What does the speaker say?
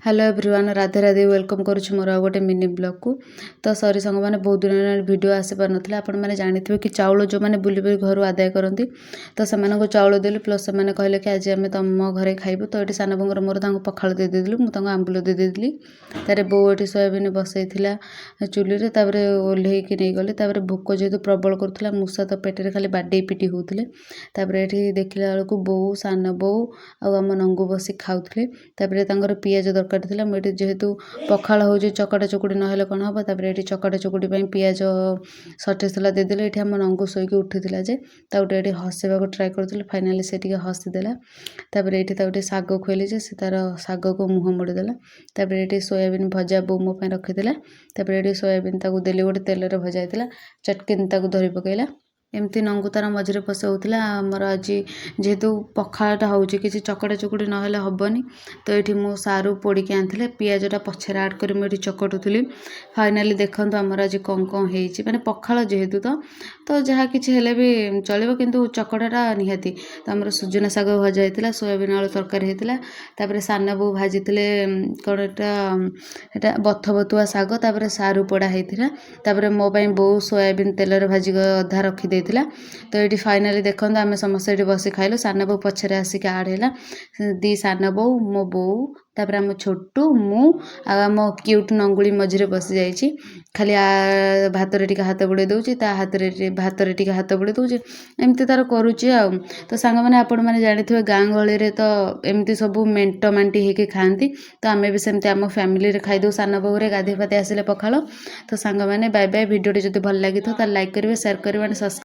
Hello everyone, Radhe Radhe. Welcome କରୁଛି ମୋର ଆଉ ଗୋଟେ ମିନି ବ୍ଲଗ୍କୁ। ତ ସରି ସାଙ୍ଗମାନେ, ବହୁତ ଦିନ ହେଲାଣି ଭିଡ଼ିଓ ଆସିପାରୁନଥିଲା। ଆପଣମାନେ ଜାଣିଥିବେ କି ଚାଉଳ ଯେଉଁମାନେ ବୁଲି ବୁଲି ଘରୁ ଆଦାୟ କରନ୍ତି, ତ ସେମାନଙ୍କୁ ଚାଉଳ ଦେଲୁ। ପ୍ଲସ୍ ସେମାନେ କହିଲେ କି ଆଜି ଆମେ ତୁମ ଘରେ ଖାଇବୁ। ତ ଏଠି ସାନ ବୋଉଙ୍କର ମୋର ତାଙ୍କୁ ପଖାଳ ଦେଇଦେଇଥିଲୁ, ମୁଁ ତାଙ୍କୁ ଆମ୍ବୁଲ ଦେଇଦେଇଥିଲି। ତାପରେ ବୋଉ ଏଠି ସୋୟାବିନ୍ ବସେଇଥିଲା ଚୁଲିରେ, ତାପରେ ଓହ୍ଲେଇକି ନେଇଗଲେ। ତାପରେ ଭୋକ ଯେହେତୁ ପ୍ରବଳ କରୁଥିଲା, ମୂଷା ତ ପେଟରେ ଖାଲି ବାଡ଼େଇ ପିଟି ହେଉଥିଲେ। ତାପରେ ଏଠି ଦେଖିଲା ବେଳକୁ ବୋଉ, ସାନ ବୋଉ ଆଉ ଆମ ନଙ୍ଗୁ ବସି ଖାଉଥିଲେ। ତାପରେ ତାଙ୍କର ପିଆଜ ଦରକାର ଥିଲା। ମୁଁ ଏଠି ଯେହେତୁ ପଖାଳ ହେଉଛି, ଚକଟା ଚକୁଡ଼ି ନହେଲେ କ'ଣ ହେବ? ତାପରେ ଏଠି ଚକଟା ଚକୁଡ଼ି ପାଇଁ ପିଆଜ ସର୍ଟେଜ୍ ଥିଲା, ଦେଇଦେଲେ। ଏଠି ଆମ ନଙ୍ଗୁ ଶୋଇକି ଉଠିଥିଲା ଯେ ତାକୁ ଟିକେ ଏଠି ହସେଇବାକୁ ଟ୍ରାଏ କରୁଥିଲି। ଫାଇନାଲି ସେ ଟିକେ ହସିଦେଲା। ତାପରେ ଏଇଠି ତାକୁ ଟିକେ ଶାଗ ଖୁଆଇଲି ଯେ ସେ ତାର ଶାଗକୁ ମୁହଁ ମୋଡ଼ିଦେଲା। ତାପରେ ଏଠି ସୋୟାବିନ୍ ଭଜା ବୋଉ ମୋ ପାଇଁ ରଖିଥିଲା। ତାପରେ ଏଠି ସୋୟାବିନ୍ ତାକୁ ଦେଲି, ଗୋଟେ ତେଲରେ ଭଜା ହେଇଥିଲା। ଚଟକିନ୍ ତାକୁ ଧରି ପକାଇଲା। ଏମିତି ନଙ୍ଗୁ ତାର ମଝିରେ ପଶଉଥିଲା। ଆମର ଆଜି ଯେହେତୁ ପଖାଳଟା ହେଉଛି, କିଛି ଚକଟା ଚକୁଡ଼ି ନହେଲେ ହେବନି। ତ ଏଇଠି ମୁଁ ସାରୁ ପୋଡ଼ିକି ଆଣିଥିଲେ, ପିଆଜଟା ପଛରେ ଆଡ଼୍ କରି ମୁଁ ଏଠି ଚକଟୁଥିଲି। ଫାଇନାଲି ଦେଖନ୍ତୁ ଆମର ଆଜି କ'ଣ କ'ଣ ହେଇଛି। ମାନେ ପଖାଳ ଯେହେତୁ ତ ଯାହା କିଛି ହେଲେ ବି ଚଳିବ, କିନ୍ତୁ ଚକଟାଟା ନିହାତି। ତ ଆମର ସୁଜୁନା ଶାଗ ଭଜା ହେଇଥିଲା, ସୋୟାବିନ୍ ଆଳୁ ତରକାରୀ ହେଇଥିଲା। ତାପରେ ସାନ ବୋଉ ଭାଜିଥିଲେ କ'ଣ ଏଟା? ଏଟା ବଥବଥୁଆ ଶାଗ। ତାପରେ ସାରୁ ପୋଡ଼ା ହେଇଥିଲା। ତାପରେ ମୋ ପାଇଁ ବୋଉ ସୋୟାବିନ୍ ତେଲରେ ଭାଜି ଅଧା ରଖିଦେଇଥିଲା। ତ ଏଇଠି ଫାଇନାଲି ଦେଖନ୍ତୁ, ଆମେ ସମସ୍ତେ ଏଇଠି ବସି ଖାଇଲୁ। ସାନ ବୋଉ ପଛରେ ଆସିକି ଆଡ଼୍ ହେଲା। ଦି ସାନ ବୋଉ, ମୋ ବୋଉ, ତାପରେ ଆମ ଛୋଟୁ, ମୁଁ ଆଉ ଆମ କ୍ୟୁଟ୍ ନଙ୍ଗୁଳି ମଝିରେ ବସିଯାଇଛି। ଖାଲି ଭାତରେ ଟିକେ ହାତ ବୁଡ଼େଇ ଦେଉଛି, ତା ହାତରେ ଭାତରେ ଟିକେ ହାତ ବୁଡ଼େଇ ଦେଉଛି, ଏମିତି ତାର କରୁଛି। ଆଉ ତ ସାଙ୍ଗମାନେ, ଆପଣମାନେ ଜାଣିଥିବେ, ଗାଁ ଗହଳିରେ ତ ଏମିତି ସବୁ ମେଣ୍ଟ ମାଣ୍ଟି ହେଇକି ଖାଆନ୍ତି। ତ ଆମେ ବି ସେମିତି ଆମ ଫ୍ୟାମିଲିରେ ଖାଇଦେଉ। ସାନ ବୋଉରେ ଗାଧୋଇ ପାଧେଇ ଆସିଲେ ପଖାଳ। ତ ସାଙ୍ଗମାନେ, ବାଏ ବାଏ। ଭିଡ଼ିଓଟି ଯଦି ଭଲ ଲାଗିଥିବ, ତାହେଲେ ଲାଇକ୍ କରିବେ, ସେୟାର କରିବେ ଆଣ୍ଡ ସବସ୍କ୍ରାଇବ୍।